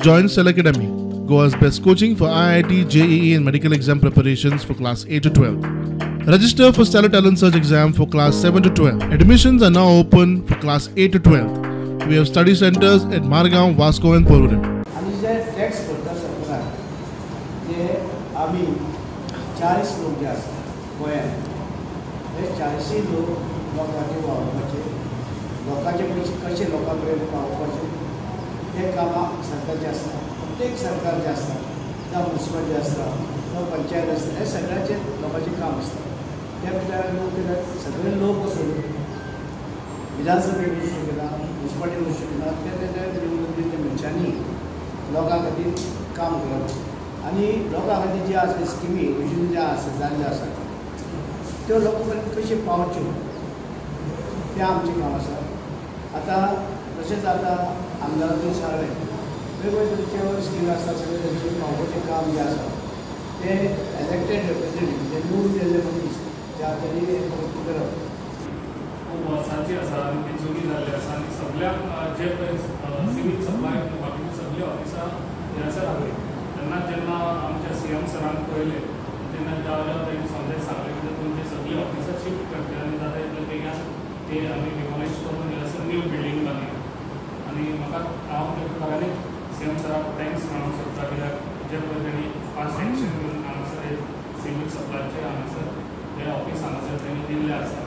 Join Stellar Academy, Goa's best coaching for IIT, JEE and medical exam preparations for class 8 to 12. Register for Stellar Talent Search exam for class 7 to 12. Admissions are now open for class 8 to 12. We have study centers at Margao, Vasco and Porvorim. आनी जे tax भरता सरकाराक ते आमी 40 लोक जे आसा गोंयांत, हे 40 लोक लोकांचे वावरपाचे, लोकांचे पयशे कशे लोकां कडेन पावोवपाचे ते कामां सरकारचें आसता. प्रत्येक सरकार जें आसता, जावं मुन्सिपालिटी आसता, जावं पंचायत आसता, हे सगळ्याचें लोकांचें काम आसता. त्या भितर लोक कितें सगळे लोक वचून विधानसभेक वचूंक शकना, मुन्सिपालिटी वचूंक शकना, ते ते निवडून दिल्ल्या मनशांनी लोकां खातीर काम करप आनी लोकां खातीर जे आसा स्किमी योजना ज्यो आसा जाल्ल्यो आसा त्यो लोकां पर्यंत कश्यो पावच्यो तें आमचें काम आसा. आतां तशेंच आतां आमदारांनी सांगलें वेगवेगळे तरेचे स्किमी आसता, सगळे तरेचें पावोवपाचें काम जें आसा तें इलेक्टेड रिप्रेझेंटेटीव जे निवडून गेल्ले मनीस ज्या तरेन हें करप खूब वर्सांची आसा आनी ती जुनी जाल्ली आसा आनी सगळ्यांक जे पळय सिवील सप्लाय बाकीची सगळीं ऑफिसां थंयसर आहली. तेन्ना जेन्ना आमच्या सीएम सरान पळयलें तेन्ना ज्या वेळार तेणी समजाय सांगलें की तुमची सगळीं ऑफिसां शिफ्ट करचे आनी जाता इतले बेगान ते आमी डिमॉलिश करून थंयसर न्यू बिल्डींग बांदली. आनी म्हाका हांव खऱ्यांनीच सीएम सराक thanks म्हणूंक सोदता कित्याक जे पळय तेणी फास्ट एक्शन घेवन हांगासर हे सिवील सप्लायचे हांगासर हे ऑफिस हांगासर तेणी दिल्लें आसा.